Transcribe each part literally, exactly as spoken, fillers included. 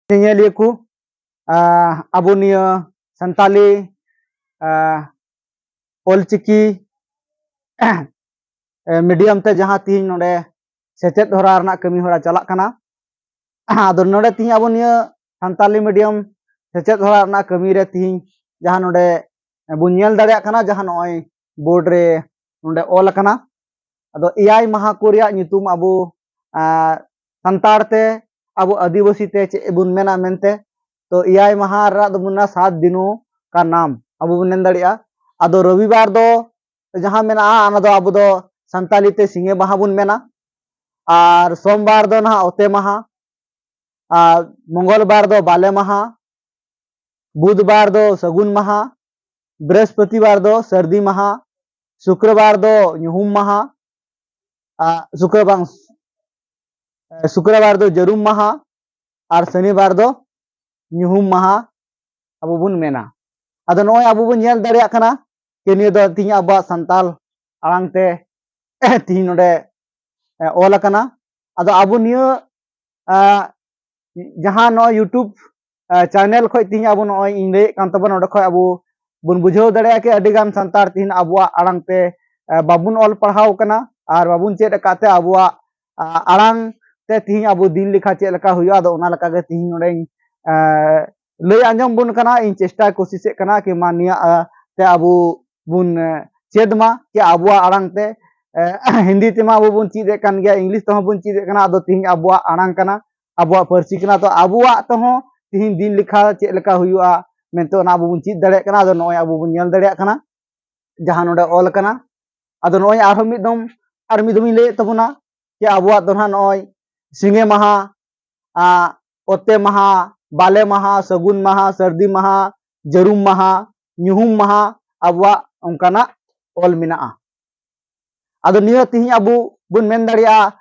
ᱧᱮᱧᱮᱞᱤᱭᱟᱹ ᱠᱚ, ᱟᱸ, ᱟᱵᱚ ᱱᱤᱭᱟᱹ ᱥᱟᱱᱛᱟᱞᱤ, ᱟᱸ, ᱚᱞᱪᱤᱠᱤ, ᱮ, medium ᱛᱮ ᱡᱟᱦᱟᱸ ᱛᱤᱦᱤᱧ ᱱᱚᱰᱮ ᱥᱮᱪᱮᱫ ᱦᱚᱨᱟ ᱨᱮᱱᱟᱜ ᱠᱟᱹᱢᱤ ᱦᱚᱨᱟ ᱪᱟᱞᱟᱜ ᱠᱟᱱᱟ᱾ ᱟᱫᱚ ᱱᱚᱰᱮ ᱛᱤᱦᱤᱧ ᱟᱵᱚ ᱱᱤᱭᱟᱹ ᱥᱟᱱᱛᱟᱞᱤ medium ᱥᱮᱪᱮᱫ ᱦᱚᱨᱟ ᱨᱮᱱᱟᱜ ᱠᱟᱹᱢᱤ ᱨᱮ ᱛᱤᱦᱤᱧ ᱡᱟᱦᱟᱸ ᱱᱚᱰᱮ ᱵᱚᱱ ᱧᱮᱞ ᱫᱟᱲᱮᱭᱟᱜ ᱠᱟᱱᱟ, ᱡᱟᱦᱟᱸ ᱱᱚᱜᱼᱚᱭ board ᱨᱮ ᱱᱚᱰᱮ ᱚᱞ ᱟᱠᱟᱱᱟ᱾ ᱟᱫᱚ ᱮᱭᱟᱭ ᱢᱟᱦᱟ ᱠᱚ ᱨᱮᱭᱟᱜ ᱧᱩᱛᱩᱢ ᱟᱵᱚ, ᱟ, ᱥᱟᱱᱛᱟᱲ ᱛᱮ, ᱟᱵᱚ ᱟᱹᱫᱤᱵᱟᱹᱥᱤ ᱛᱮ ᱪᱮᱫ ᱵᱚᱱ ᱢᱮᱱᱟ ᱢᱮᱱᱛᱮ, ᱛᱚ ᱮᱭᱟᱭ ᱢᱟᱦᱟ ᱨᱮᱱᱟᱜ ᱫᱚ ᱵᱚᱱ ᱢᱮᱱᱟ ᱥᱟᱛ ᱫᱤᱱᱳ ᱠᱟ ᱱᱟᱢ, ᱟᱵᱚ ᱵᱚᱱ ᱢᱮᱱ ᱫᱟᱲᱮᱭᱟᱜᱼᱟ᱾ ᱟᱫᱚ ᱨᱚᱵᱤᱵᱟᱨ ᱫᱚ ᱡᱟᱦᱟᱸ ᱢᱮᱱᱟᱜᱼᱟ, ᱚᱱᱟ ᱫᱚ ᱟᱵᱚ ᱫᱚ ᱥᱟᱱᱛᱟᱞᱤ ᱛᱮ ᱥᱤᱸᱜᱮ ᱢᱟᱦᱟ ᱵᱚᱱ ᱢᱮᱱᱟ, ᱟᱨ ᱥᱳᱢᱵᱟᱨ ᱫᱚ ᱱᱟᱦᱟᱜ ᱚᱛᱮ ᱢᱟᱦᱟ, ᱟᱨ ᱢᱚᱝᱜᱚᱞ ᱵᱟᱨ ᱫᱚ ᱵᱟᱞᱮ ᱢᱟᱦᱟ, ᱵᱩᱫᱷᱵᱟᱨ ᱫᱚ ᱥᱟᱹᱜᱩᱱ ᱢᱟᱦᱟ, ᱵᱨᱤᱦᱚᱥᱯᱚᱛᱤᱵᱟᱨ ᱫᱚ ᱥᱟᱹᱨᱫᱤ ᱢᱟᱦᱟ, ᱥᱩᱠᱨᱚᱵᱟᱨ ᱫᱚ ᱧᱩᱦᱩᱢ ᱢᱟᱦᱟ, ᱟᱨ ᱥᱩᱠᱨᱚ ᱵᱟᱝ, ᱥᱩᱠᱨᱚᱵᱟᱨ ᱫᱚ ᱡᱟᱹᱨᱩᱢ ᱢᱟᱦᱟ, ᱟᱨ ᱥᱚᱱᱤᱵᱟᱨ ᱫᱚ ᱧᱩᱦᱩᱢ ᱢᱟᱦᱟ ᱟᱵᱚ ᱵᱚᱱ ᱢᱮᱱᱟ᱾ ᱟᱫᱚ ᱱᱚᱜᱼᱚᱭ ᱟᱵᱚ ᱵᱚᱱ ᱧᱮᱞ ᱫᱟᱲᱮᱭᱟᱜ ᱠᱟᱱᱟ ᱡᱮ ᱱᱤᱭᱟᱹ ᱫᱚ ᱛᱤᱦᱤᱧ ᱟᱵᱚᱣᱟᱜ ᱥᱟᱱᱛᱟᱞ ᱟᱲᱟᱝ ᱛᱮ ᱛᱤᱦᱤᱧ ᱱᱚᱰᱮ, ᱮ, ᱚᱞ ᱟᱠᱟᱱᱟ᱾ ᱟᱫᱚ ᱟᱵᱚ ᱱᱤᱭᱟᱹ, ᱟ, ᱡᱟᱦᱟᱸ ᱱᱚᱜᱼᱚᱭ YouTube, ᱟ, channel ᱠᱷᱚᱡ ᱛᱤᱦᱤᱧ ᱟᱵᱚ ᱱᱚᱜᱼᱚᱭ ᱤᱧ ᱞᱟᱹᱭᱮᱫ ᱠᱟᱱ ᱛᱟᱵᱚᱱᱟ, ᱱᱚᱰᱮ ᱠᱷᱚᱡ ᱟᱵᱚ ᱵᱚᱱ ᱵᱩᱡᱷᱟᱹᱣ ᱫᱟᱲᱮᱭᱟᱜᱼᱟ ᱠᱤ ᱟᱹᱰᱤ ᱜᱟᱱ ᱥᱟᱱᱛᱟᱲ ᱛᱤᱦᱤᱧ ᱟᱵᱚᱣᱟᱜ ᱟᱲᱟᱝ ᱛᱮ, ᱟ, ᱵᱟᱵᱚᱱ ᱚᱞ ᱯᱟᱲᱦᱟᱣ ᱠᱟᱱᱟ ᱟᱨ ᱵᱟᱵᱚᱱ ᱪᱮᱫ ᱟᱠᱟᱫ ᱛᱮ ᱟᱵᱚᱣᱟᱜ, ᱟ, ᱟᱲᱟᱝ ᱛᱮ ᱛᱤᱦᱤᱧ ᱟᱵᱚ ᱫᱤᱱ ᱞᱮᱠᱷᱟ ᱪᱮᱫ ᱞᱮᱠᱟ ᱦᱩᱭᱩᱜᱼᱟ᱾ ᱟᱫᱚ ᱚᱱᱟ ᱞᱮᱠᱟᱜᱮ ᱛᱤᱦᱤᱧ ᱱᱚᱰᱮᱧ, ᱟ, ᱞᱟᱹᱭ ᱟᱸᱡᱚᱢ ᱵᱚᱱ ᱠᱟᱱᱟ, ᱤᱧ ᱪᱮᱥᱴᱟ ᱠᱳᱥᱤᱥᱮᱫ ᱠᱟᱱᱟ ᱠᱤ ᱢᱟ ᱱᱤᱭᱟᱹ, ᱟ, ᱛᱮ ᱟᱵᱚ ᱵᱚᱱ, ᱮ, ᱪᱮᱫ ᱢᱟ ᱠᱤ ᱟᱵᱚᱣᱟᱜ ᱟᱲᱟᱝ ᱛᱮ, ᱮ, ᱦᱤᱱᱫᱤ ᱛᱮᱢᱟ ᱟᱵᱚ ᱵᱚᱱ ᱪᱮᱫ ᱮᱫ ᱠᱟᱱ ᱜᱮᱭᱟ, ᱤᱝᱞᱤᱥ ᱛᱮᱦᱚᱸ ᱵᱚᱱ ᱪᱮᱫ ᱮᱫ ᱠᱟᱱᱟ, ᱟᱫᱚ ᱛᱤᱦᱤᱧ ᱟᱵᱚᱣᱟᱜ ᱟᱲᱟᱝ ᱠᱟᱱᱟ, ᱟᱵᱚᱣᱟᱜ ᱯᱟᱹᱨᱥᱤ ᱠᱟᱱᱟ, ᱛᱚ ᱟᱵᱚᱣᱟᱜ ᱛᱮᱦᱚᱸ ᱛᱤᱦᱤᱧ ᱫᱤᱱ ᱞᱮᱠᱷᱟ ᱪᱮᱫ ᱞᱮᱠᱟ ᱦᱩᱭᱩᱜᱼᱟ ᱢᱮᱱᱛᱮ ᱚᱱᱟ ᱟᱵᱚ ᱵᱚᱱ ᱪᱮᱫ ᱫᱟᱲᱮᱭᱟᱜ ᱠᱟᱱᱟ᱾ ᱟᱫᱚ ᱱᱚᱜᱼᱚᱭ ᱟᱵᱚ ᱵᱚᱱ ᱧᱮᱞ ᱫᱟᱲᱮᱭᱟᱜ ᱠᱟᱱᱟ ᱡᱟᱦᱟᱸ ᱱᱚᱰᱮ ᱚᱞ ᱟᱠᱟᱱᱟ᱾ ᱟᱫᱚ ᱱᱚᱜᱼᱚᱭ ᱟᱨᱦᱚᱸ ᱢᱤᱫ ᱫᱚᱢ, ᱟᱨ ᱢᱤᱫ ᱫᱚᱢ ᱤᱧ ᱞᱟᱹᱭᱮᱫ ᱛᱟᱵᱚᱱᱟ ᱡᱮ ᱟᱵᱚᱣᱟᱜ ᱫᱚ ᱱᱟᱦᱟᱜ ᱱᱚᱜᱼᱚᱭ ᱥᱤᱸᱜᱮ ᱢᱟᱦᱟ, ᱟ, ᱚᱛᱮ ᱢᱟᱦᱟ, ᱵᱟᱞᱮ ᱢᱟᱦᱟ, ᱥᱟᱹᱜᱩᱱ ᱢᱟᱦᱟ, ᱥᱟᱹᱨᱫᱤ ᱢᱟᱦᱟ, ᱡᱟᱹᱨᱩᱢ ᱢᱟᱦᱟ, ᱧᱩᱦᱩᱢ ᱢᱟᱦᱟ ᱟᱵᱚᱣᱟᱜ ᱚᱱᱠᱟᱱᱟᱜ ᱚᱞ ᱢᱮᱱᱟᱜᱼᱟ᱾ ᱟᱫᱚ ᱱᱤᱭᱟᱹ ᱛᱤᱦᱤᱧ ᱟᱵᱚ ᱵᱚᱱ ᱢᱮᱱ ᱫᱟᱲᱮᱭᱟᱜᱼᱟ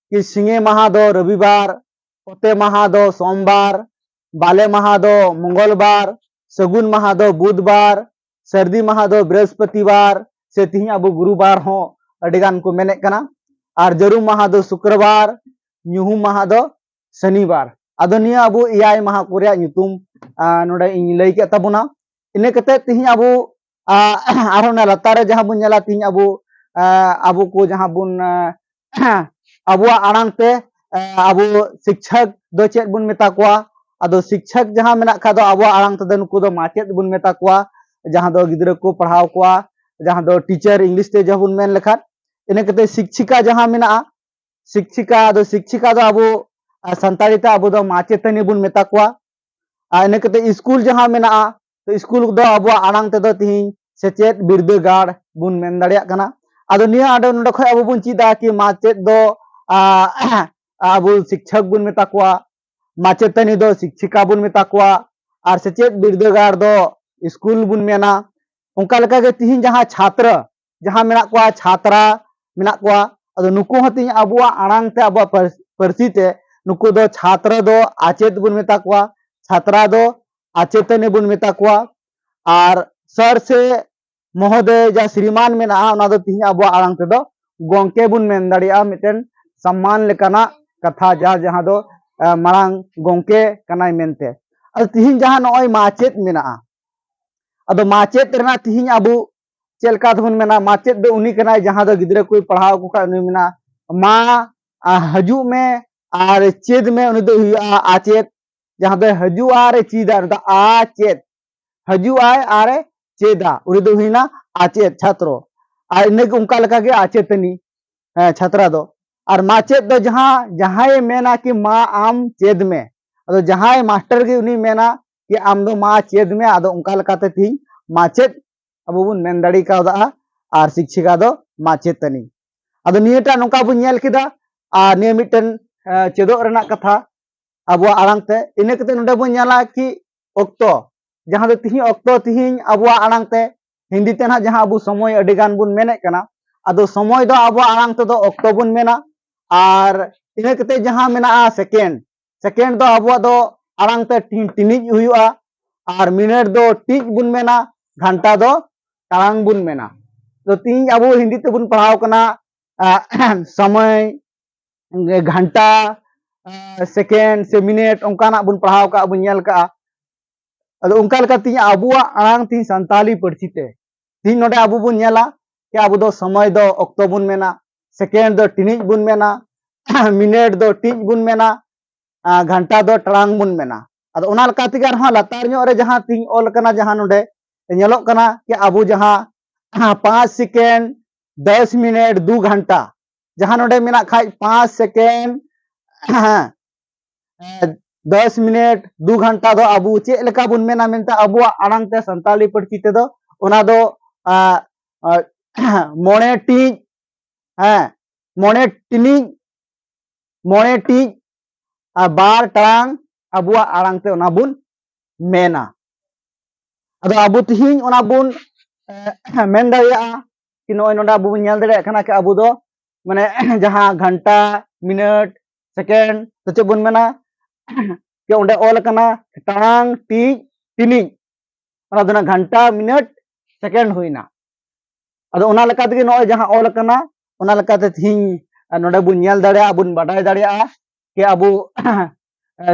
ᱠᱤ ᱥᱤᱸᱜᱮ ᱢᱟᱦᱟ ᱫᱚ ᱨᱚᱵᱤᱵᱟᱨ, ᱚᱛᱮ ᱢᱟᱦᱟ ᱫᱚ ᱥᱳᱢᱵᱟᱨ, ᱵᱟᱞᱮ ᱢᱟᱦᱟ ᱫᱚ ᱢᱚᱝᱜᱚᱞᱵᱟᱨ, ᱥᱟᱹᱜᱩᱱ ᱢᱟᱦᱟ ᱫᱚ ᱵᱩᱫᱷᱵᱟᱨ, ᱥᱟᱹᱨᱫᱤ ᱢᱟᱦᱟ ᱫᱚ ᱵᱨᱤᱦᱚᱥᱯᱚᱛᱤᱵᱟᱨ, ᱥᱮ ᱛᱤᱦᱤᱧ ᱟᱵᱚ ᱜᱩᱨᱩᱵᱟᱨ ᱦᱚᱸ ᱟᱹᱰᱤ ᱜᱟᱱ ᱠᱚ ᱢᱮᱱᱮᱫ ᱠᱟᱱᱟ, ᱟᱨ ᱡᱟᱹᱨᱩᱢ ᱢᱟᱦᱟ ᱫᱚ ᱥᱩᱠᱨᱚᱵᱟᱨ, ᱧᱩᱦᱩᱢ ᱢᱟᱦᱟ ᱫᱚ ᱥᱚᱱᱤᱵᱟᱨ᱾ ᱟᱫᱚ ᱱᱤᱭᱟᱹ ᱟᱵᱚ ᱮᱭᱟᱭ ᱢᱟᱦᱟ ᱠᱚ ᱨᱮᱭᱟᱜ ᱧᱩᱛᱩᱢ ᱱᱚᱰᱮ ᱤᱧ ᱞᱟᱹᱭ ᱠᱮᱫ ᱛᱟᱵᱚᱱᱟ᱾ ᱤᱱᱟᱹ ᱠᱟᱛᱮ ᱛᱤᱦᱤᱧ ᱟᱵᱚ ᱟᱨᱦᱚᱸ ᱚᱱᱟ ᱞᱟᱛᱟᱨ ᱨᱮ ᱡᱟᱦᱟᱸ ᱵᱚᱱ ᱧᱮᱞᱟ, ᱛᱤᱦᱤᱧ ᱟᱵᱚ ᱟᱵᱚ ᱠᱚ ᱡᱟᱦᱟᱸ ᱵᱚᱱ ᱟᱵᱚᱣᱟᱜ ᱟᱲᱟᱝ ᱛᱮ ᱟᱵᱚ ᱥᱤᱠᱪᱷᱚᱠ ᱫᱚ ᱪᱮᱫ ᱵᱚᱱ ᱢᱮᱛᱟ ᱠᱚᱣᱟ? ᱟᱫᱚ ᱥᱤᱠᱪᱷᱚᱠ ᱡᱟᱦᱟᱸ ᱢᱮᱱᱟᱜ ᱠᱷᱟᱡ ᱫᱚ ᱟᱵᱚᱣᱟᱜ ᱟᱲᱟᱝ ᱛᱮᱫᱚ ᱱᱩᱠᱩ ᱫᱚ ᱢᱟᱪᱮᱫ ᱵᱚᱱ ᱢᱮᱛᱟ ᱠᱚᱣᱟ, ᱡᱟᱦᱟᱸ ᱫᱚ ᱜᱤᱫᱽᱨᱟᱹ ᱠᱚ ᱯᱟᱲᱦᱟᱣ ᱠᱚᱣᱟ, ᱡᱟᱦᱟᱸ ᱫᱚ ᱴᱤᱪᱟᱨ ᱤᱝᱞᱤᱥ ᱛᱮ ᱡᱟᱦᱟᱸ ᱵᱚᱱ ᱢᱮᱱ ᱞᱮᱠᱷᱟᱱ᱾ ᱤᱱᱟᱹ ᱠᱟᱛᱮ ᱥᱤᱠᱪᱷᱤᱠᱟ ᱡᱟᱦᱟᱸ ᱢᱮᱱᱟᱜᱼᱟ, ᱥᱤᱠᱪᱷᱤᱠᱟ, ᱟᱫᱚ ᱥᱤᱠᱪᱷᱤᱠᱟ ᱫᱚ ᱟᱵᱚ ᱥᱟᱱᱛᱟᱲᱤ ᱛᱮ ᱟᱵᱚ ᱫᱚ ᱢᱟᱪᱮᱛᱟᱹᱱᱤ ᱵᱚᱱ ᱢᱮᱛᱟ ᱠᱚᱣᱟ᱾ ᱟᱨ ᱤᱱᱟᱹ ᱠᱟᱛᱮ ᱥᱠᱩᱞ ᱡᱟᱦᱟᱸ ᱢᱮᱱᱟᱜᱼᱟ, ᱛᱚ ᱥᱠᱩᱞ ᱫᱚ ᱟᱵᱚᱣᱟᱜ ᱟᱲᱟᱝ ᱛᱮᱫᱚ ᱛᱤᱦᱤᱧ ᱥᱮᱪᱮᱫ ᱵᱤᱨᱫᱟᱹᱜᱟᱲ ᱵᱚᱱ ᱢᱮᱱ ᱫᱟᱲᱮᱭᱟᱜ ᱠᱟᱱᱟ᱾ ᱟᱫᱚ ᱱᱤᱭᱟᱹ ᱟᱫᱚ ᱱᱚᱰᱮ ᱠᱷᱚᱱ ᱟᱵᱚ ᱵᱚᱱ ᱪᱮᱫᱟ ᱠᱤ ᱢᱟᱪᱮᱫ ᱫᱚ ᱟᱵᱚ ᱥᱤᱠᱪᱷᱚᱠ ᱵᱚᱱ ᱢᱮᱛᱟ ᱠᱚᱣᱟ, ᱢᱟᱪᱮᱛᱟᱹᱱᱤ ᱫᱚ ᱥᱤᱠᱪᱷᱤᱠᱟ ᱵᱚᱱ ᱢᱮᱛᱟ ᱠᱚᱣᱟ, ᱟᱨ ᱥᱮᱪᱮᱫ ᱵᱤᱨᱫᱟᱹᱜᱟᱲ ᱫᱚ ᱥᱠᱩᱞ ᱵᱚᱱ ᱢᱮᱱᱟ᱾ ᱚᱱᱠᱟ ᱞᱮᱠᱟᱜᱮ ᱛᱤᱦᱤᱧ ᱡᱟᱦᱟᱸ ᱪᱷᱟᱛᱨᱚ ᱡᱟᱦᱟᱸ ᱢᱮᱱᱟᱜ ᱠᱚᱣᱟ, ᱪᱷᱟᱛᱨᱟ ᱢᱮᱱᱟᱜ ᱠᱚᱣᱟ, ᱟᱫᱚ ᱱᱩᱠᱩ ᱦᱚᱸ ᱛᱤᱦᱤᱧ ᱟᱵᱚᱣᱟᱜ ᱟᱲᱟᱝ ᱛᱮ, ᱟᱵᱚᱣᱟᱜ ᱯᱟᱹᱨᱥᱤ ᱛᱮ ᱱᱩᱠᱩ ᱫᱚ ᱪᱷᱟᱛᱨᱚ ᱫᱚ ᱟᱪᱮᱫ ᱵᱚᱱ ᱢᱮᱛᱟ ᱠᱚᱣᱟ, ᱪᱷᱟᱛᱨᱟ ᱫᱚ ᱟᱪᱮᱛᱟᱹᱱᱤ ᱵᱚᱱ ᱢᱮᱛᱟ ᱠᱚᱣᱟ, ᱟᱨ ᱥᱟᱨ ᱥᱮ ᱢᱚᱦᱳᱫᱚᱭ ᱡᱟ ᱥᱨᱤᱢᱟᱱ ᱢᱮᱱᱟᱜᱼᱟ, ᱚᱱᱟ ᱫᱚ ᱛᱤᱦᱤᱧ ᱟᱵᱚᱣᱟᱜ ᱟᱲᱟᱝ ᱛᱮᱫᱚ ᱜᱚᱢᱠᱮ ᱵᱚᱱ ᱢᱮᱱ ᱫᱟᱲᱮᱭᱟᱜᱼᱟ, ᱢᱤᱫᱴᱮᱱ ᱥᱚᱢᱢᱟᱱ ᱞᱮᱠᱟᱱᱟᱜ ᱠᱟᱛᱷᱟ, ᱡᱟᱦᱟᱸ ᱡᱟᱦᱟᱸ ᱫᱚ ᱢᱟᱨᱟᱝ ᱜᱚᱢᱠᱮ ᱠᱟᱱᱟᱭ ᱢᱮᱱᱛᱮ᱾ ᱟᱫᱚ ᱛᱤᱦᱤᱧ ᱡᱟᱦᱟᱸ ᱱᱚᱜᱼᱚᱭ ᱢᱟᱪᱮᱫ ᱢᱮᱱᱟᱜᱼᱟ, ᱟᱫᱚ ᱢᱟᱪᱮᱫ ᱨᱮᱱᱟᱜ ᱛᱤᱦᱤᱧ ᱟᱵᱚ ᱪᱮᱫ ᱞᱮᱠᱟ ᱛᱮᱵᱚᱱ ᱢᱮᱱᱟ, ᱢᱟᱪᱮᱫ ᱫᱚ ᱩᱱᱤ ᱠᱟᱱᱟᱭ ᱡᱟᱦᱟᱸ ᱫᱚ ᱜᱤᱫᱽᱨᱟᱹ ᱠᱚᱭ ᱯᱟᱲᱦᱟᱣ ᱠᱚ ᱠᱷᱟᱱ ᱩᱱᱤ ᱢᱮᱱᱟ, "ᱢᱟ ᱦᱤᱡᱩᱜ ᱢᱮ ᱟᱨ ᱪᱮᱫ ᱢᱮ", ᱩᱱᱤ ᱫᱚ ᱦᱩᱭᱩᱜᱼᱟ ᱟᱪᱮᱫ᱾ ᱡᱟᱦᱟᱸ ᱫᱚ ᱦᱤᱡᱩᱜᱼᱟ ᱟᱨ ᱮ ᱪᱮᱫᱟ, ᱩᱱᱤ ᱫᱚ ᱟᱪᱮᱫ᱾ ᱦᱤᱡᱩᱜ ᱟᱭ ᱟᱨ ᱮ ᱪᱮᱫᱟ, ᱩᱱᱤ ᱫᱚ ᱦᱩᱭᱱᱟ ᱟᱪᱮᱫ, ᱪᱷᱟᱛᱨᱚ᱾ ᱟᱨ ᱤᱱᱟᱹᱜᱮ ᱚᱱᱠᱟ ᱞᱮᱠᱟᱜᱮ ᱟᱪᱮᱛᱟᱹᱱᱤ, ᱦᱮᱸ, ᱪᱷᱟᱛᱨᱟ ᱫᱚ᱾ ᱟᱨ ᱢᱟᱪᱮᱫ ᱫᱚ ᱡᱟᱦᱟᱸ, ᱡᱟᱦᱟᱸᱭᱮ ᱢᱮᱱᱟ ᱠᱤ ᱢᱟ ᱟᱢ ᱪᱮᱫ ᱢᱮ, ᱟᱫᱚ ᱡᱟᱦᱟᱸᱭ ᱢᱟᱥᱴᱟᱨ ᱜᱮ ᱩᱱᱤ ᱢᱮᱱᱟ ᱠᱤ ᱟᱢ ᱫᱚ ᱢᱟ ᱪᱮᱫ ᱢᱮ, ᱟᱫᱚ ᱚᱱᱠᱟ ᱞᱮᱠᱟᱛᱮ ᱛᱤᱦᱤᱧ ᱢᱟᱪᱮᱫ ᱟᱵᱚ ᱵᱚᱱ ᱢᱮᱱ ᱫᱟᱲᱮ ᱠᱟᱣᱫᱟ᱾ ᱟᱨ ᱥᱤᱠᱪᱷᱤᱠᱟ ᱫᱚ ᱢᱟᱪᱮᱛᱟᱹᱱᱤ᱾ ᱟᱫᱚ ᱱᱤᱭᱟᱹᱴᱟᱜ ᱱᱚᱝᱠᱟ ᱵᱚᱱ ᱧᱮᱞ ᱠᱮᱫᱟ, ᱟᱨ ᱱᱤᱭᱟᱹ ᱢᱤᱫᱴᱮᱱ ᱪᱮᱫᱚᱜ ᱨᱮᱱᱟᱜ ᱠᱟᱛᱷᱟ ᱟᱵᱚᱣᱟᱜ ᱟᱲᱟᱝ ᱛᱮ᱾ ᱤᱱᱟᱹ ᱠᱟᱛᱮ ᱱᱚᱰᱮ ᱵᱚᱱ ᱧᱮᱞᱟ ᱠᱤ ᱚᱠᱛᱚ, ᱡᱟᱦᱟᱸ ᱫᱚ ᱛᱤᱦᱤᱧ ᱚᱠᱛᱚ, ᱛᱤᱦᱤᱧ ᱟᱵᱚᱣᱟᱜ ᱟᱲᱟᱝ ᱛᱮ, ᱦᱤᱱᱫᱤ ᱛᱮ ᱱᱟᱦᱟᱜ ᱡᱟᱦᱟᱸ ᱟᱵᱚ ᱥᱚᱢᱚᱭ ᱟᱹᱰᱤ ᱜᱟᱱ ᱵᱚᱱ ᱢᱮᱱᱮᱫ ᱠᱟᱱᱟ, ᱟᱫᱚ ᱥᱚᱢᱚᱭ ᱫᱚ ᱟᱵᱚᱣᱟᱜ ᱟᱲᱟᱝ ᱛᱮᱫᱚ ᱚᱠᱛᱚ ᱵᱚᱱ ᱢᱮᱱᱟ᱾ ᱟᱨ ᱤᱱᱟᱹ ᱠᱟᱛᱮ ᱡᱟᱦᱟᱸ ᱢᱮᱱᱟᱜᱼᱟ ᱥᱮᱠᱮᱱᱰ, ᱥᱮᱠᱮᱱᱰ ᱫᱚ ᱟᱵᱚᱣᱟᱜ ᱫᱚ ᱟᱲᱟᱝ ᱛᱮ ᱴᱤ-, ᱴᱤᱱᱤᱡ ᱦᱩᱭᱩᱜᱼᱟ, ᱟᱨ ᱢᱤᱱᱤᱴ ᱫᱚ ᱴᱤᱡ ᱵᱚᱱ ᱢᱮᱱᱟ, ᱜᱷᱟᱱᱴᱟ ᱫᱚ ᱴᱟᱲᱟᱝ ᱵᱚᱱ ᱢᱮᱱᱟ᱾ ᱛᱚ ᱛᱤᱦᱤᱧ ᱟᱵᱚ ᱦᱤᱱᱫᱤ ᱛᱮᱵᱚᱱ ᱯᱟᱲᱦᱟᱣ ᱠᱟᱱᱟ, ᱟ, ᱥᱚᱢᱚᱭ, ᱜᱷᱟᱱᱴᱟ, ᱥᱮᱠᱮᱱᱰ ᱥᱮ ᱢᱤᱱᱤᱴ ᱚᱱᱠᱟᱱᱟᱜ ᱵᱚᱱ ᱯᱟᱲᱦᱟᱣ ᱠᱟᱜᱼᱟ, ᱵᱚᱱ ᱧᱮᱞ ᱠᱟᱜᱼᱟ᱾ ᱟᱫᱚ ᱚᱱᱠᱟ ᱞᱮᱠᱟ ᱛᱮᱦᱤᱧ ᱟᱵᱚᱣᱟᱜ ᱟᱲᱟᱝ ᱛᱮᱦᱤᱧ ᱥᱟᱱᱛᱟᱞᱤ ᱯᱟᱹᱨᱥᱤ ᱛᱮ ᱛᱮᱦᱤᱧ ᱱᱚᱰᱮ ᱟᱵᱚ ᱵᱚᱱ ᱧᱮᱞᱟ ᱡᱮ ᱟᱵᱚ ᱫᱚ ᱥᱚᱢᱚᱭ ᱫᱚ ᱚᱠᱛᱚ ᱵᱚᱱ ᱢᱮᱱᱟ, ᱥᱮᱠᱮᱱᱰ ᱫᱚ ᱴᱤᱬᱤᱡ ᱵᱚᱱ ᱢᱮᱱᱟ, ᱢᱤᱱᱤᱴ ᱫᱚ ᱴᱤᱡ ᱵᱚᱱ ᱢᱮᱱᱟ, ᱟᱨ ᱜᱷᱟᱱᱴᱟ ᱫᱚ ᱴᱟᱲᱟᱝ ᱵᱚᱱ ᱢᱮᱱᱟ᱾ ᱟᱫᱚ ᱚᱱᱟ ᱞᱮᱠᱟ ᱛᱮᱜᱮ ᱟᱨᱦᱚᱸ ᱞᱟᱛᱟᱨ ᱧᱚᱜ ᱨᱮ ᱡᱟᱦᱟᱸ ᱛᱮᱦᱤᱧ ᱚᱞ ᱟᱠᱟᱱᱟ, ᱡᱟᱦᱟᱸ ᱱᱚᱰᱮ ᱧᱮᱞᱚᱜ ᱠᱟᱱᱟ ᱡᱮ ᱟᱵᱚ ᱡᱟᱦᱟᱸ ᱯᱟᱸᱪ ᱥᱮᱠᱮᱱᱰ, ᱫᱚᱥ ᱢᱤᱱᱤᱴ, ᱫᱩ ᱜᱷᱟᱱᱴᱟ, ᱡᱟᱦᱟᱸ ᱱᱚᱰᱮ ᱢᱮᱱᱟᱜ ᱠᱷᱟᱡ ᱯᱟᱸᱪ ᱥᱮᱠᱮᱱᱰ, ᱫᱚᱥ ᱢᱤᱱᱤᱴ, ᱫᱩ ᱜᱷᱟᱱᱴᱟ ᱫᱚ ᱟᱵᱚ ᱪᱮᱫ ᱞᱮᱠᱟ ᱵᱚᱱ ᱢᱮᱱᱟ ᱢᱮᱱᱛᱮ ᱟᱵᱚᱣᱟᱜ ᱟᱲᱟᱝ ᱛᱮ ᱥᱟᱱᱛᱟᱲᱤ ᱯᱟᱹᱨᱥᱤ ᱛᱮᱫᱚ ᱚᱱᱟ ᱫᱚ, ᱟ, ᱟ, ᱢᱚᱬᱮ ᱴᱤᱡ, ᱦᱮᱸ, ᱢᱚᱬᱮ ᱴᱤᱱᱤᱡ, ᱢᱚᱬᱮ ᱴᱤᱡ ᱟᱨ ᱵᱟᱨ ᱴᱟᱲᱟᱝ ᱟᱵᱚᱣᱟᱜ ᱟᱲᱟᱝ ᱛᱮ ᱚᱱᱟ ᱵᱚᱱ ᱢᱮᱱᱟ᱾ ᱟᱫᱚ ᱟᱵᱚ ᱛᱤᱦᱤᱧ ᱚᱱᱟ ᱵᱚᱱ, ᱮ, ᱢᱮᱱ ᱫᱟᱲᱮᱭᱟᱜᱼᱟ ᱠᱤ ᱱᱚᱜᱼᱚᱭ ᱱᱚᱰᱮ ᱟᱵᱚ ᱵᱚᱱ ᱧᱮᱞ ᱫᱟᱲᱮᱭᱟᱜ ᱠᱟᱱᱟ ᱠᱤ ᱟᱵᱚ ᱫᱚ ᱢᱟᱱᱮ ᱡᱟᱦᱟᱸ ᱜᱷᱟᱱᱴᱟ, ᱢᱤᱱᱤᱴ, ᱥᱮᱠᱮᱱᱰ ᱫᱚ ᱪᱮᱫ ᱵᱚᱱ ᱢᱮᱱᱟ? ᱡᱮ ᱚᱸᱰᱮ ᱚᱞ ᱟᱠᱟᱱᱟ ᱴᱟᱲᱟᱝ, ᱴᱤᱡ, ᱴᱤᱱᱤᱡ, ᱚᱱᱟ ᱫᱚ ᱱᱟᱜ ᱜᱷᱟᱱᱴᱟ, ᱢᱤᱱᱤᱴ, ᱥᱮᱠᱮᱱᱰ ᱦᱩᱭᱱᱟ᱾ ᱟᱫᱚ ᱚᱱᱟ ᱞᱮᱠᱟ ᱛᱮᱜᱮ ᱱᱚᱜᱼᱚᱭ ᱡᱟᱦᱟᱸ ᱚᱞ ᱟᱠᱟᱱᱟ, ᱚᱱᱟ ᱞᱮᱠᱟᱛᱮ ᱛᱮᱦᱤᱧ ᱱᱚᱰᱮ ᱵᱚᱱ ᱧᱮᱞ ᱫᱟᱲᱮᱭᱟᱜᱼᱟ, ᱵᱚᱱ ᱵᱟᱰᱟᱭ ᱫᱟᱲᱮᱭᱟᱜᱼᱟ ᱡᱮ ᱟᱵᱚ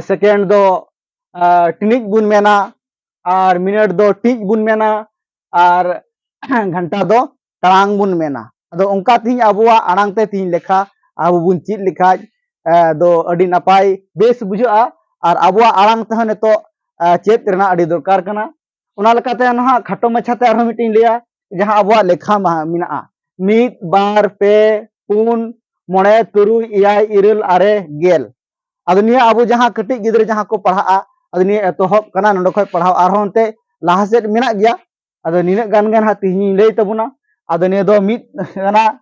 ᱥᱮᱠᱮᱱᱰ ᱫᱚ, ᱟ, ᱴᱤᱱᱤᱡ ᱵᱚᱱ ᱢᱮᱱᱟ, ᱟᱨ ᱢᱤᱱᱤᱴ ᱫᱚ ᱴᱤᱡ ᱵᱚᱱ ᱢᱮᱱᱟ, ᱟᱨ ᱜᱷᱟᱱᱴᱟ ᱫᱚ ᱴᱟᱲᱟᱝ ᱵᱚᱱ ᱢᱮᱱᱟ᱾ ᱟᱫᱚ ᱚᱱᱠᱟ ᱛᱮᱦᱤᱧ ᱟᱵᱚᱣᱟᱜ ᱟᱲᱟᱝ ᱛᱮ ᱛᱮᱦᱤᱧ ᱞᱮᱠᱷᱟ ᱟᱵᱚ ᱵᱚᱱ ᱪᱮᱫ ᱞᱮᱠᱷᱟᱡ, ᱮ, ᱫᱚ ᱟᱹᱰᱤ ᱱᱟᱯᱟᱭ ᱵᱮᱥ ᱵᱩᱡᱷᱟᱹᱜᱼᱟ᱾ ᱟᱨ ᱟᱵᱚᱣᱟᱜ ᱟᱲᱟᱝ ᱛᱮᱦᱚᱸ ᱱᱤᱛᱚᱜ, ᱮ, ᱪᱮᱫ ᱨᱮᱱᱟᱜ ᱟᱹᱰᱤ ᱫᱚᱨᱠᱟᱨ ᱠᱟᱱᱟ᱾ ᱚᱱᱟ ᱞᱮᱠᱟᱛᱮ ᱱᱟᱦᱟᱜ ᱠᱷᱟᱴᱚ ᱢᱟᱪᱷᱟᱛᱮ ᱟᱨᱦᱚᱸ ᱢᱤᱫᱴᱮᱱ ᱞᱟᱹᱭᱟ, ᱡᱟᱦᱟᱸ ᱟᱵᱚᱣᱟᱜ ᱞᱮᱠᱷᱟ ᱢᱟᱦᱟ ᱢᱮᱱᱟᱜᱼᱟ, ᱢᱤᱫ, ᱵᱟᱨ, ᱯᱮ, ᱯᱩᱱ, ᱢᱚᱬᱮ, ᱛᱩᱨᱩᱭ, ᱮᱭᱟᱭ, ᱤᱨᱟᱹᱞ, ᱟᱨᱮ, ᱜᱮᱞ᱾ ᱟᱫᱚ ᱱᱤᱭᱟᱹ ᱟᱵᱚ ᱡᱟᱦᱟᱸ ᱠᱟᱹᱴᱤᱡ ᱜᱤᱫᱽᱨᱟᱹ ᱡᱟᱦᱟᱸ ᱠᱚ ᱯᱟᱲᱦᱟᱜᱼᱟ, ᱟᱫᱚ ᱱᱤᱭᱟᱹ ᱮᱛᱚᱦᱚᱵ ᱠᱟᱱᱟ, ᱱᱚᱰᱮ ᱠᱷᱚᱱ ᱯᱟᱲᱦᱟᱣ ᱟᱨᱦᱚᱸ ᱚᱱᱛᱮ ᱞᱟᱦᱟ ᱥᱮᱫ ᱢᱮᱱᱟᱜ ᱜᱮᱭᱟ᱾ ᱟᱫᱚ ᱱᱤᱱᱟᱹᱜ ᱜᱟᱱ ᱜᱮ ᱱᱟᱦᱟᱜ ᱛᱤᱦᱤᱧ ᱤᱧ ᱞᱟᱹᱭ ᱛᱟᱵᱚᱱᱟ᱾ ᱟᱫᱚ ᱱᱤᱭᱟᱹ ᱫᱚ ᱢᱤᱫ ᱠᱟᱱᱟ,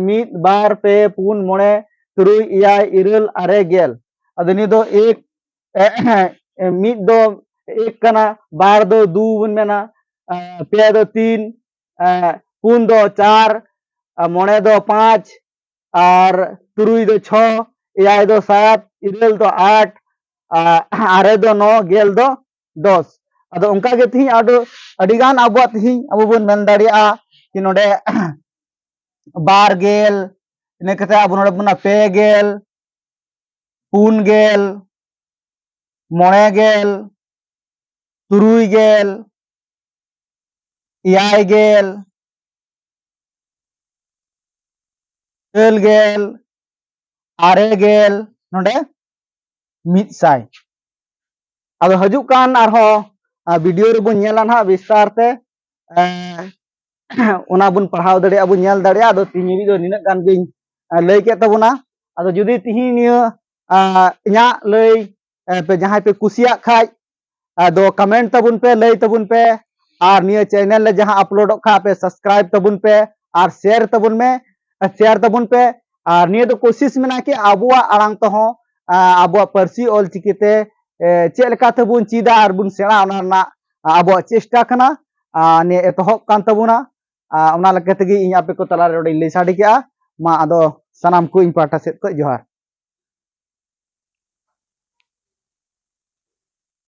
ᱢᱤᱫ, ᱵᱟᱨ, ᱯᱮ, ᱯᱩᱱ, ᱢᱚᱬᱮ, ᱛᱩᱨᱩᱭ, ᱮᱭᱟᱭ, ᱤᱨᱟᱹᱞ, ᱟᱨᱮ, ᱜᱮᱞ᱾ ᱟᱫᱚ ᱱᱤᱭᱟᱹ ᱫᱚ ᱮᱠ, ᱢᱤᱫ ᱫᱚ ᱮᱠ ᱠᱟᱱᱟ, ᱵᱟᱨ ᱫᱚ ᱫᱩ ᱵᱚᱱ ᱢᱮᱱᱟ, ᱯᱮ ᱫᱚ ᱛᱤᱱ, ᱯᱩᱱ ᱫᱚ ᱪᱟᱨ, ᱢᱚᱬᱮ ᱫᱚ ᱯᱟᱸᱪ, ᱟᱨ ᱛᱩᱨᱩᱭ ᱫᱚ ᱪᱷᱚ, ᱮᱭᱟᱭ ᱫᱚ ᱥᱟᱛ, ᱤᱨᱟᱹᱞ ᱫᱚ ᱟᱴ, ᱟᱨ ᱟᱨᱮ ᱫᱚ ᱱᱚ, ᱜᱮᱞ ᱫᱚ ᱫᱚᱥ᱾ ᱟᱫᱚ ᱚᱱᱠᱟ ᱜᱮ ᱛᱤᱦᱤᱧ ᱟᱹᱰᱤ, ᱟᱹᱰᱤ ᱜᱟᱱ ᱟᱵᱚᱣᱟᱜ ᱛᱤᱦᱤᱧ ᱟᱵᱚ ᱵᱚᱱ ᱢᱮᱱ ᱫᱟᱲᱮᱭᱟᱜᱼᱟ ᱠᱤ ᱱᱚᱰᱮ ᱵᱟᱨ ᱜᱮᱞ, ᱤᱱᱟᱹ ᱠᱟᱛᱮ ᱟᱵᱚ ᱱᱚᱰᱮ ᱵᱚᱱ ᱯᱮ ᱜᱮᱞ, ᱯᱩᱱ ᱜᱮᱞ, ᱢᱚᱬᱮ ᱜᱮᱞ, ᱛᱩᱨᱩᱭ ᱜᱮᱞ, ᱮᱭᱟᱭ ᱜᱮᱞ, ᱤᱨᱟᱹᱞ ᱜᱮᱞ, ᱟᱨᱮ ᱜᱮᱞ, ᱱᱚᱰᱮ ᱢᱤᱫ ᱥᱟᱭ᱾ ᱟᱫᱚ ᱦᱤᱡᱩᱜ ᱠᱟᱱ ᱟᱨᱦᱚᱸ ᱵᱷᱤᱰᱤᱭᱳ ᱨᱮᱵᱚᱱ ᱧᱮᱞᱟ ᱱᱟᱦᱟᱜ ᱵᱤᱥᱛᱟᱨ ᱛᱮ, ᱮᱸ, ᱚᱱᱟ ᱵᱚᱱ ᱯᱟᱲᱦᱟᱣ ᱫᱟᱲᱮᱭᱟᱜᱼᱟ, ᱵᱚᱱ ᱧᱮᱞ ᱫᱟᱲᱮᱭᱟᱜᱼᱟ᱾ ᱟᱫᱚ ᱛᱤᱦᱤᱧ ᱦᱟᱹᱵᱤᱡ ᱫᱚ ᱱᱤᱱᱟᱹᱜ ᱜᱟᱱ ᱜᱤᱧ ᱞᱟᱹᱭ ᱠᱮᱫ ᱛᱟᱵᱚᱱᱟ᱾ ᱟᱫᱚ ᱡᱩᱫᱤ ᱛᱤᱦᱤᱧ ᱱᱤᱭᱟᱹ ᱤᱧᱟᱹᱜ ᱞᱟᱹᱭ ᱯᱮ ᱡᱟᱦᱟᱸᱭ ᱯᱮ ᱠᱩᱥᱤᱭᱟᱜ ᱠᱷᱟᱡ, ᱟᱫᱚ ᱠᱚᱢᱮᱱᱴ ᱛᱟᱵᱚᱱ ᱯᱮ, ᱞᱟᱹᱭ ᱛᱟᱵᱚᱱ ᱯᱮ, ᱟᱨ ᱱᱤᱭᱟᱹ ᱪᱮᱱᱮᱞ ᱨᱮ ᱡᱟᱦᱟᱸ ᱟᱯᱞᱳᱰᱚᱜ ᱠᱷᱟᱡ ᱯᱮ ᱥᱟᱵᱥᱠᱨᱟᱭᱤᱵ ᱛᱟᱵᱚᱱ ᱯᱮ ᱟᱨ ᱥᱮᱭᱟᱨ ᱛᱟᱵᱚᱱ ᱢᱮ, ᱥᱮᱭᱟᱨ ᱛᱟᱵᱚᱱ ᱯᱮ᱾ ᱟᱨ ᱱᱤᱭᱟᱹ ᱫᱚ ᱠᱳᱥᱤᱥ ᱢᱮᱱᱟᱜᱼᱟ ᱠᱤ ᱟᱵᱚᱣᱟᱜ ᱟᱲᱟᱝ ᱛᱮᱦᱚᱸ, ᱟᱵᱚᱣᱟᱜ ᱯᱟᱹᱨᱥᱤ ᱚᱞᱪᱤᱠᱤ ᱛᱮ ᱪᱮᱫ ᱞᱮᱠᱟ ᱛᱮᱵᱚᱱ ᱪᱮᱫᱟ ᱟᱨ ᱵᱚᱱ ᱥᱮᱬᱟ, ᱚᱱᱟ ᱨᱮᱱᱟᱜ ᱟᱵᱚᱣᱟᱜ ᱪᱮᱥᱴᱟ ᱠᱟᱱᱟ᱾ ᱟᱨ ᱱᱤᱭᱟᱹ ᱮᱛᱚᱦᱚᱵ ᱠᱟᱱ ᱛᱟᱵᱚᱱᱟ᱾ ᱟᱨ ᱚᱱᱟ ᱞᱮᱠᱟ ᱛᱮᱜᱮ ᱤᱧ ᱟᱯᱮ ᱠᱚ ᱛᱟᱞᱟᱨᱮ ᱱᱚᱰᱮᱧ ᱞᱟᱹᱭ ᱥᱟᱰᱮ ᱠᱮᱜᱼᱟ᱾ ᱢᱟ ᱟᱫᱚ ᱥᱟᱱᱟᱢ ᱠᱚ ᱤᱧ ᱯᱟᱦᱴᱟ ᱥᱮᱫ ᱠᱷᱚᱱ ᱡᱚᱦᱟᱨ᱾